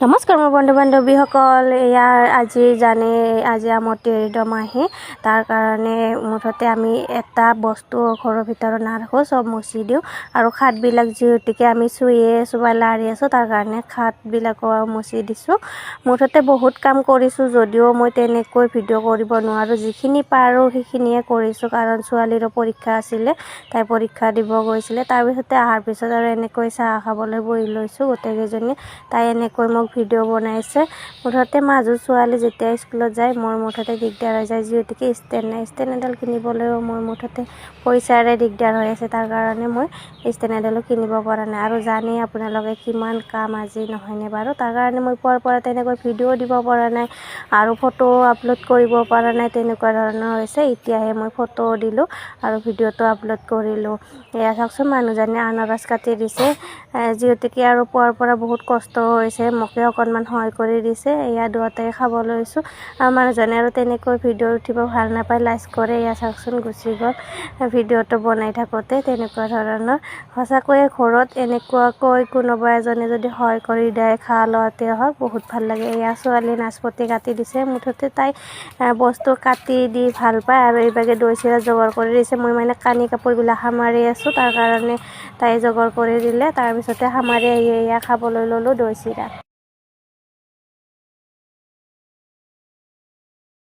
নমস্কাৰ মোৰ বন্ধু বান্ধৱীসকল। এয়া আজি জানে, আজি আমতিৰ দোমাহী। তাৰ কাৰণে মুঠতে আমি এটা বস্তু ঘৰৰ ভিতৰত নাৰাখোঁ, চব মচি দিওঁ। আৰু খাটবিলাক যিহেতুকে আমি চুয়ে চুবাই লাৰি আছোঁ, তাৰ কাৰণে খাটবিলাকো মচি দিছোঁ। মুঠতে বহুত কাম কৰিছোঁ যদিও মই তেনেকৈ ভিডিঅ' কৰিব নোৱাৰোঁ। যিখিনি পাৰোঁ সেইখিনিয়ে কৰিছোঁ, কাৰণ ছোৱালীৰো পৰীক্ষা আছিলে, তাই পৰীক্ষা দিব গৈছিলে। তাৰপিছতে অহাৰ পিছত আৰু এনেকৈ চাহ খাবলৈ বহি লৈছোঁ গোটেইকেইজনী। তাই এনেকৈ মোক ভিডিঅ' বনাইছে। মুঠতে মাজু ছোৱালী যেতিয়া স্কুলত যায়, মোৰ মুঠতে দিগদাৰ হৈ যায়, যিহেতুকে ষ্টেণ্ড নাই। ষ্টেণ্ড এডাল কিনিবলৈও মোৰ মুঠতে পইচাৰে দিগদাৰ হৈ আছে। তাৰ কাৰণে মই ষ্টেণ্ড এডালো কিনিব পৰা নাই। আৰু জানেই আপোনালোকে কিমান কাম আজি, নহয়নে বাৰু? তাৰ কাৰণে মই পুৱাৰ পৰা তেনেকৈ ভিডিঅ' দিব পৰা নাই আৰু ফটো আপলোড কৰিব পৰা নাই, তেনেকুৱা ধৰণৰ হৈছে। এতিয়াহে মই ফটো দিলোঁ আৰু ভিডিঅ'টো আপলোড কৰিলোঁ। এয়া চাওকচোন, মানুহজনে আনাৰস কাটি দিছে। যিহেতুকে আৰু পুৱাৰ পৰা বহুত কষ্ট হৈছে, মোকে অকণমান সহায় কৰি দিছে। এয়া দুয়োটাই খাব লৈছোঁ। আৰু মানুহজনে আৰু তেনেকৈ ভিডিঅ' উঠিব ভাল নাপায়, লাজ কৰে। এয়া চাওকচোন, গুচি গ'ল ভিডিঅ'টো বনাই থাকোঁতে, তেনেকুৱা ধৰণৰ। সঁচাকৈয়ে ঘৰত এনেকুৱাকৈ কোনোবা এজনে যদি সহায় কৰি দিয়ে, খোৱা লোৱাতে হওক, বহুত ভাল লাগে। এয়া ছোৱালীয়ে নাচপতি কাটি দিছে। মুঠতে তাই বস্তু কাটি দি ভাল পায়। আৰু এইভাগে দৈ চিৰা যোগাৰ কৰি দিছে। মই মানে কানি কাপোৰবিলাক সামৰি আছোঁ, তাৰ কাৰণে তাই যোগাৰ কৰি দিলে। তাৰপিছতে সামৰি আহি এয়া খাবলৈ ল'লোঁ দৈ চিৰা।